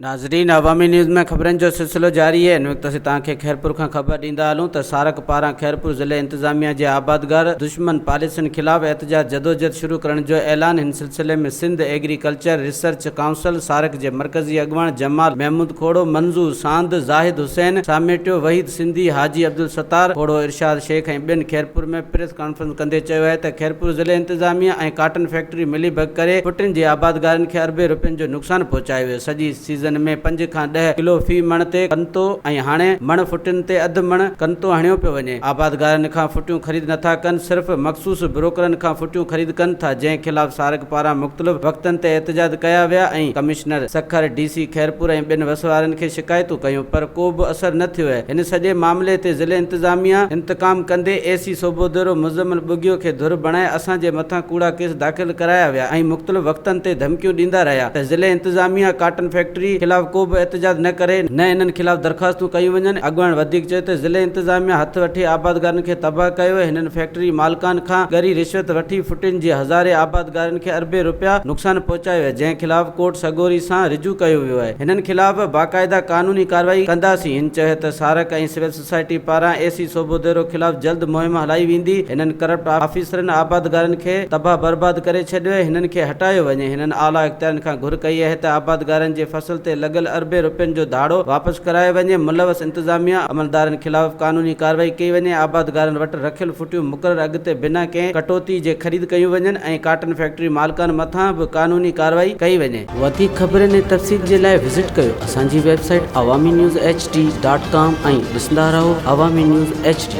ناظرين عوامي نيوز ۾ خبرن جو سلسلو جاري آهي ان وقت اسين توهان کي خيرپور کان خبر ڏيندا هلون ته سارڪ پاران خيرپور ضلعي انتظاميا جي آبادگار دشمن پاليسين خلاف احتجاج جدوجھد شروع ڪرڻ جو اعلان هن سلسلي ۾ Sindh agriculture research council SAARC جي مرڪزي اڳواڻ جمال محمود کوڙو، منظور ساند، زاهد حسين ساميٽيو، وحيد سنڌي، حاجي عبدالستار کوڙو، ارشاد شيخ ۽ ٻين خيرپور ۾ پريس ڪانفرنس ڪندي چيو آهي ته خيرپور ضلعي انتظاميه ۽ ڪاٽن فيڪٽري ملي ڀڳت ڪري ڦٽين جي آبادگارن کي اربين روپين جو نقصان پهچايو ويو سڄي سيزن ۾ پنج کان ڏهه ڪلو في مڻ تي ڪنتو ۽ هاڻي مڻ ڦٽين تي اڌ مڻ ڪنتو هڻيو پيو وڃي آبادگارن کان ڦٽيون خريد نٿا ڪن صرف مخصوص بروڪرن کان ڦٽيون خريد ڪن ٿا جنهن خلاف سارڪ پاران مختلف وقتن تي احتجاج ڪيا ويا ۽ commissioner Sukkur, D C Khairpur ۽ ٻين وس وارن کي شڪايتون ڪيون پر ڪو به اثر نه ٿيو هن سڄي معاملي تي ضلعي انتظاميا انتقام ڪندي اي سي صوبوديرو مزمل ٻگهيو کي ڌر بڻائي اسان جي مٿان ڪوڙا ڪيس داخل ڪرايا ويا ۽ مختلف وقتن تي ڌمڪيون ڏيندا رهيا ته ضلعي انتظاميا ڪاٽن فيڪٽري خلاف ڪو به احتجاج نه ڪري نه انهن خلاف درخواستون ڪيون وڃن اڳواڻ وڌيڪ چيو ته ضلعي انتظاميا هٿ وٺي آبادگارن کي تباهه ڪيو هنن فيڪٽري مالڪان کان ڳري رشوت وٺي ڦٽين جي هزارين آبادگارن کي اربين رپيا نقصان پهچايو آهي جنهن خلاف ڪورٽ سڳوري سان رجوع ڪيو ويو آهي هنن خلاف باقاعده قانوني ڪارروائي ڪنداسين هن چيو ته سارڪ ۽ سول سوسائٽي پاران اي سي صوبوديرو خلاف جلد مهم هلائي ويندي هنن ڪرپٽ آفيسرن آبادگارن کي تباهه برباد ڪري ڇڏيو آهي هنن کي هٽايو وڃي هنن اعليٰ اختيارين کان گهر ڪئي آهي ته آبادگارن جي فصل تي لڳل اربين رپين جو ڌاڙو واپس ڪرايو وڃي ملوث انتظاميا عملدارن خلاف قانوني ڪارروائي ڪئي وڃي، آبادگارن وٽ رکيل ڦٽيون مقرر اگهه تي بنا ڪنهن ڪٽوتي جي خريد ڪيون وڃن ۽ ڪاٽن فيڪٽري مالڪان مٿان به قانوني ڪارروائي ڪئي وڃي. وڌيڪ خبرن ۽ تفصيل جي لاء وزٽ ڪيو اسان جي website Awami news H D dot com ۽ ڏسندا رهو عوامي نيوز ايڇ ڊي.